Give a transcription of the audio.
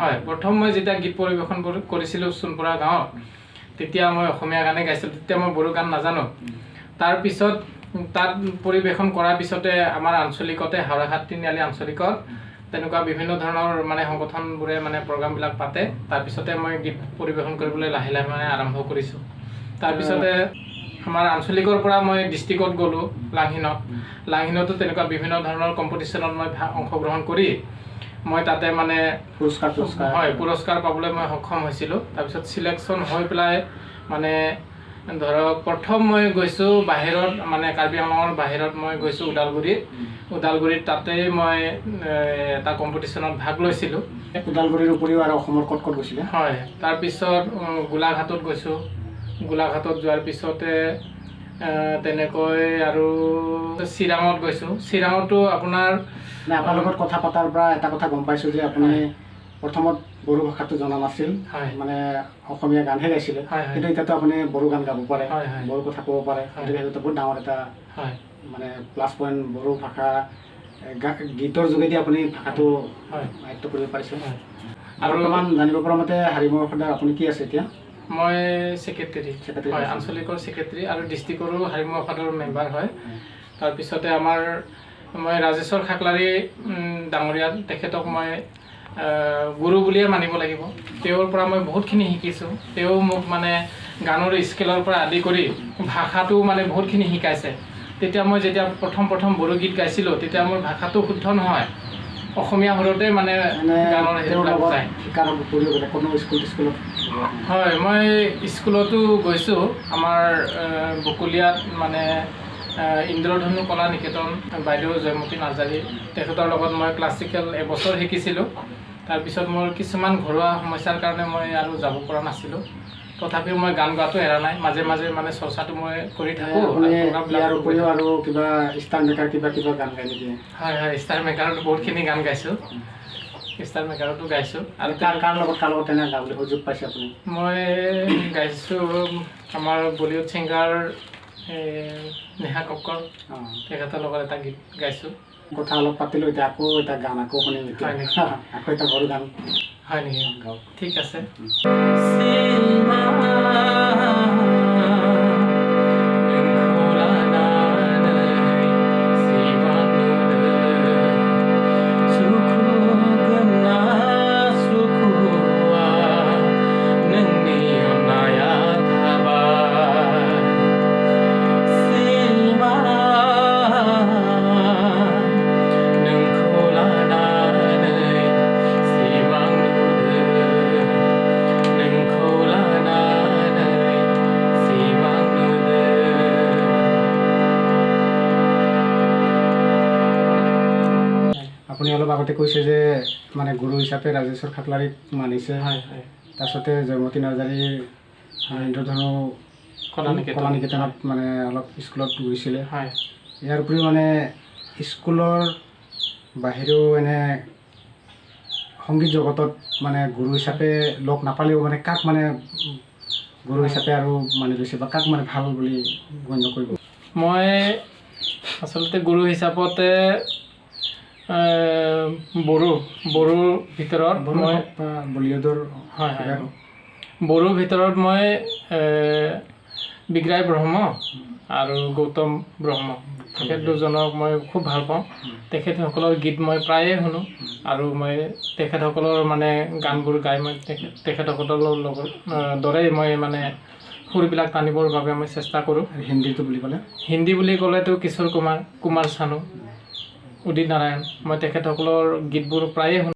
হয়, প্ৰথম মই যেতিয়া গীত পৰিৱেশন কৰিছিলোঁ চূণপৰা গাঁৱত, তেতিয়া মই অসমীয়া গানেই গাইছিলোঁ, তেতিয়া মই বড়ো গান নাজানো। তাৰপিছত তাত পৰিৱেশন কৰাৰ পিছতে আমাৰ আঞ্চলিকতে হাওৰাঘাট তিনিআলি আঞ্চলিকত তেনেকুৱা বিভিন্ন ধৰণৰ মানে সংগঠনবোৰে মানে প্ৰগ্ৰামবিলাক পাতে। তাৰপিছতে মই গীত পৰিৱেশন কৰিবলৈ লাহে লাহে মানে আৰম্ভ কৰিছোঁ। তাৰপিছতে আমাৰ আঞ্চলিকৰ পৰা মই ডিষ্ট্ৰিক্টত গ'লোঁ, লাংহিনত। লাংহিনতো তেনেকুৱা বিভিন্ন ধৰণৰ কম্পিটিশ্যনত মই অংশগ্ৰহণ কৰি মই তাতে মানে পুৰস্কাৰ হয়, পুৰস্কাৰ পাবলৈ মই সক্ষম হৈছিলোঁ। তাৰপিছত চিলেকশ্যন হৈ পেলাই মানে ধৰক প্ৰথম মই গৈছোঁ বাহিৰত, মানে কাৰ্বি আংলঙৰ বাহিৰত মই গৈছোঁ ওদালগুৰিত। ওদালগুৰিত তাতেই মই এটা কম্পিটিশ্যনত ভাগ লৈছিলোঁ। ওদালগুৰিৰ উপৰিও আৰু অসমৰ ক'ত ক'ত গৈছিলে? হয়, তাৰপিছত গোলাঘাটত গৈছোঁ। গোলাঘাটত যোৱাৰ পিছতে তেনেকৈ আৰু চিৰাঙত গৈছোঁ। চিৰাঙতো আপোনাৰ আপোনাৰ লগত কথা পতাৰ পৰা এটা কথা গম পাইছোঁ যে আপুনি প্ৰথমত বড়ো ভাষাটো জনা নাছিল, মানে অসমীয়া গানহে গাইছিলে, কিন্তু এতিয়াতো আপুনি বড়ো গান গাব পাৰে, বড়ো কথা ক'ব পাৰে। গতিকে সেইটো বহুত ডাঙৰ এটা মানে প্লাছ পইণ্ট। বড়ো ভাষা গীতৰ যোগেদি আপুনি ভাষাটো আয়ত্ব কৰিব পাৰিছে। আৰু বৰ্তমান জানিব পৰা মতে হাৰিমৌ আফাদাৰ আপুনি কি আছে এতিয়া? মই ছেক্ৰেটেৰী, হয়, আঞ্চলিকৰ ছেক্ৰেটেৰী আৰু ডিষ্ট্ৰিক্টৰো হাৰিমৌ আফাদৰ মেম্বাৰ হয়। তাৰপিছতে আমাৰ মই ৰাজেশ্বৰ খাকলাৰী ডাঙৰীয়া, তেখেতক মই গুৰু বুলিয়ে মানিব লাগিব। তেওঁৰ পৰা মই বহুতখিনি শিকিছোঁ। তেওঁ মোক মানে গানৰ স্কেলৰ পৰা আদি কৰি ভাষাটো মানে বহুতখিনি শিকাইছে। তেতিয়া মই যেতিয়া প্ৰথম প্ৰথম বড়ো গীত গাইছিলোঁ, তেতিয়া মোৰ ভাষাটো শুদ্ধ নহয়, অসমীয়া সুৰতে মানে গানৰ হেৰিবিলাক যায়। হয়, মই স্কুলতো গৈছোঁ। আমাৰ বকুলীয়াত মানে ইন্দ্ৰধনু কলা নিকেতন, বাইদেউ জয়মতী নাৰ্জাৰী, তেখেতৰ লগত মই ক্লাছিকেল এবছৰ শিকিছিলোঁ। তাৰপিছত মোৰ কিছুমান ঘৰুৱা সমস্যাৰ কাৰণে মই আৰু যাব পৰা নাছিলোঁ। তথাপিও মই গান গোৱাটো এৰা নাই, মাজে মাজে মানে চৰ্চাটো মই কৰি থাকোঁ। ইয়াৰ উপৰিও আৰু কিবা ষ্টাৰ মেকাৰ কিবা কিবা গান গাই নেকি? হয় হয়, ষ্টাৰ মেকাৰতো বহুতখিনি গান গাইছোঁ, ষ্টাৰ মেকাৰতো গাইছোঁ। আৰু কাৰ কাৰ লগত তেনে গাবলৈ সুযোগ পাইছে আপুনি? মই গাইছোঁ আমাৰ বলিউড ছিংগাৰ নেহা কক্কৰ, তেখেতৰ লগত এটা গীত গাইছোঁ। কথা অলপ পাতিলোঁ, এতিয়া আকৌ এটা গান আকৌ শুনিম, আকৌ এটা বড়ো গান। হয় নেকি? ঠিক আছে। আপুনি অলপ আগতে কৈছে যে মানে গুৰু হিচাপে ৰাজেশ্বৰ খাকলাৰীক মানিছে, তাৰপিছতে জয়মতী নাৰ্জাৰীৰ ইন্দ্ৰধনু কলা নিকেতনত মানে অলপ স্কুলত গৈছিলে। ইয়াৰ উপৰিও মানে স্কুলৰ বাহিৰেও এনে সংগীত জগতত মানে গুৰু হিচাপে লগ নাপালেও মানে কাক মানে গুৰু হিচাপে আৰু মানি লৈছে বা কাক মানে ভাল বুলি গণ্য কৰিব? মই আচলতে গুৰু হিচাপতে বড়োৰ ভিতৰত মই বলিউডৰ, হয় হয়, বড়োৰ ভিতৰত মই বিগ্ৰাই ব্ৰহ্ম আৰু গৌতম ব্ৰহ্ম, তেখেত দুজনক মই খুব ভাল পাওঁ। তেখেতসকলৰ গীত মই প্ৰায়ে শুনো আৰু মই তেখেতসকলৰ মানে গানবোৰ গাই মই তেখেতসকলৰ লগত দৰেই মই মানে সুৰবিলাক টানিবৰ বাবে মই চেষ্টা কৰোঁ। হিন্দীটো বুলি ক'লে? হিন্দী বুলি ক'লেতো কিশোৰ কুমাৰ, কুমাৰ চানু, উদিত নাৰায়ণ, মই তেখেতসকলৰ গীতবোৰ প্ৰায়ে শুনো।